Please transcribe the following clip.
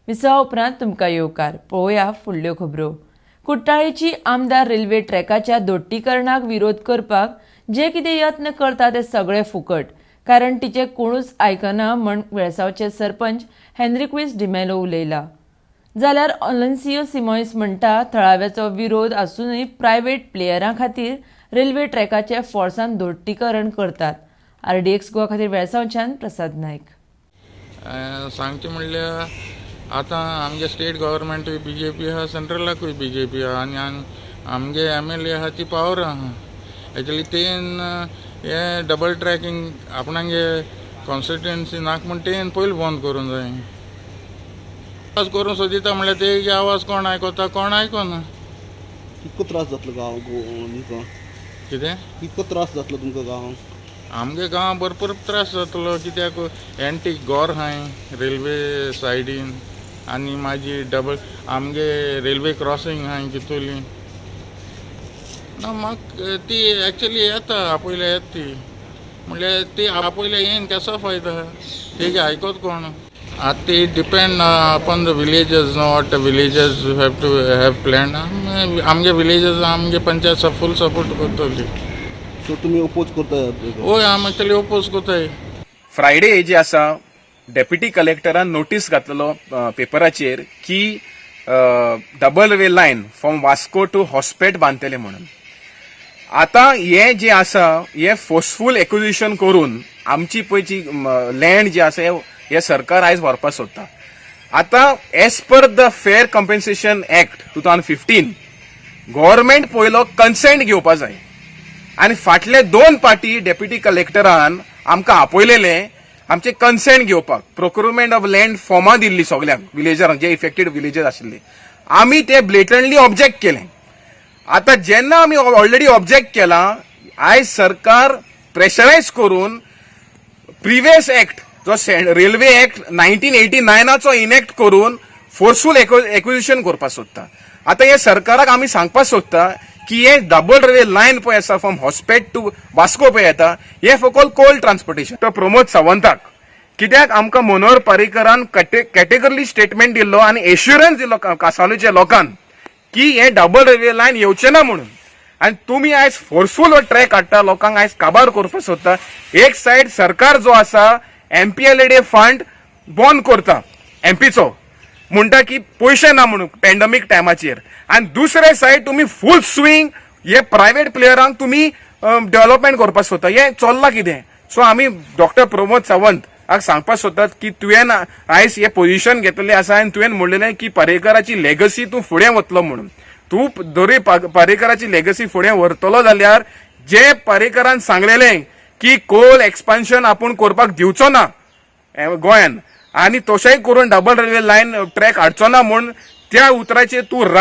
विसवा उपरांत तुमकां येवकार. पळोवया फुडल्यो खबरो. कुट्टाळेची आमदार रेल्वे ट्रॅकाच्या दोट्टीकरणाक विरोध करपाक जे कितें यत्न करता ते सगळे फुकट, कारण तिचे कोणूच आयकना म्हण वेळसांवचे सरपंच हेनरिक्विस डिमेलो उलयला. जाल्यार ओलेन्सियो सिमोयस म्हणटा, थळाव्याचो विरोध आसूनय प्रायव्हेट प्लेयरां खातीर रेल्वे ट्रॅकाचे फोर्सान दोट्टीकरण करतात. आरडीएक्स गोवा खातीर वेळसांवच्यान प्रसाद नायक. सांगचें म्हणल्यार आतां आमगे स्टेट गव्हर्मेंटूय बीजेपी आहा, सेंट्रलाकूय बीजेपी आहा आनी आमगे एमएलए आहा ती पावर आहा. एक्चुली तेन हे डबल ट्रॅकिंग आपणागे कॉन्स्टिट्युएन्सी नाक म्हण तेन पयलीं बंद करूंक जाय. आवाज करूंक सोदिता म्हणल्यार तेगे आवाज कोण आयकता? कोण आयकना. कितको त्रास जातलो गांव तुमकां? कितें? कितको त्रास जातलो तुमकां गांवांक? आमगे गांवां भरपूर त्रास जातलो, कित्याक एंटीक गोर हाय रेल्वे सायडीन आनी मागीर डबल आमगे रेल्वे क्रॉसिंग हाय कितुली ना. म्हाका ती एक्चुली येता, आपयल्या येता ती. म्हणल्यार ती आपयल्या येयन केसो फायदा? तेगे आयकोत कोण? आतां ती depend upon the villagers, no, what the villagers have to have plan. आमगे विलेजर्स, आमगे पंचायत फूल सपोर्ट करतली. सो तुमी ओपोज करता? वय, आमी एक्चुली ओपोज करताय. फ्रायडे जे आसा, डेप्युटी कलेक्टरान नोटीस घातलेलो पेपराचेर की double railway line from Vasco to Hospet बांदतले म्हणून. आतां हे जे आसा, हे फोर्सफूल एक्विजिशन करून आमची पळय जी लँड जी आसा, हे सरकार आयज व्हरपाक सोदता. आतां as per the Fair Compensation Act 2015, government पयलो कन्सेंट घेवपा जाय आनी फाटले दोन पाटी डेप्युटी कलेक्टरान आमकां आपयलेले आमचे कन्सेंट घेवपाक. प्रोक्युरमेंट ऑफ लँड फॉर्मां दिल्ली सगल्यांक विलेजरांक, जे इफेक्टेड विलेजर आशिल्ले. आमी ते ब्लेटंटली ऑब्जेक्ट केलें. आतां जेन्ना आमी ऑलरेडी ऑब्जेक्ट केलां, आयज सरकार प्रेशरायज करून प्रिवियस एक्ट जो रेल्वे एक्ट 1989चो इनॅक्ट करून फोर्सफूल एक्विजिशन करपाक सोदता. आतां हे सरकाराक आमी सांगपाक सोदता की हे डबल रेल्वे लायन पळय आसा, फ्रॉम हॉस्पेट टू वास्को पळय येता, हे फकत कोल ट्रान्सपोर्टेशन. तो प्रमोद सावंताक कित्याक आमकां मनोहर पर्रीकरान कॅटेगरिकली स्टेटमेंट दिल्लो आनी एश्युरन्स दिल्लो कांसावलीच्या लोकांक की हे डबल रेल्वे लायन येवचे ना म्हणून. आनी तुमी आयज फोर्सफूल हो ट्रॅक हाडटा, लोकांक आयज काबार करपाक सोदता. एक सायड सरकार जो आसा, एमपीएलएडी फंड बंद करता एमपीचो, म्हणटा की पयशे ना म्हणून पॅन्डमीक टायमाचेर, आनी दुसरे सायड तुमी फूल स्विंग हे प्रायव्हेट प्लेयरांक तुमी डेव्हलपमेंट करपाक सोदता. हें चल्लां कितें? सो आमी डॉक्टर प्रमोद सावंत हाका सांगपाक सोदतात की तुवें आयज हे पोझिशन घेतलेलें आसा आनी तुवें म्हणलेलें की पर्रीकराची लेगसी तूं फुडें वतलो म्हणून. तूं जरी पर्रीकराची लेगसी फुडें व्हरतलो जाल्यार जे पर्रीकरान सांगलेलें की कोल एक्सपान्शन आपूण करपाक दिवचो ना गोंयान आनी तशेंय करून डबल रेल्वे लायन ट्रॅक हाडचो ना म्हूण, त्या उतराचेर तूं राव.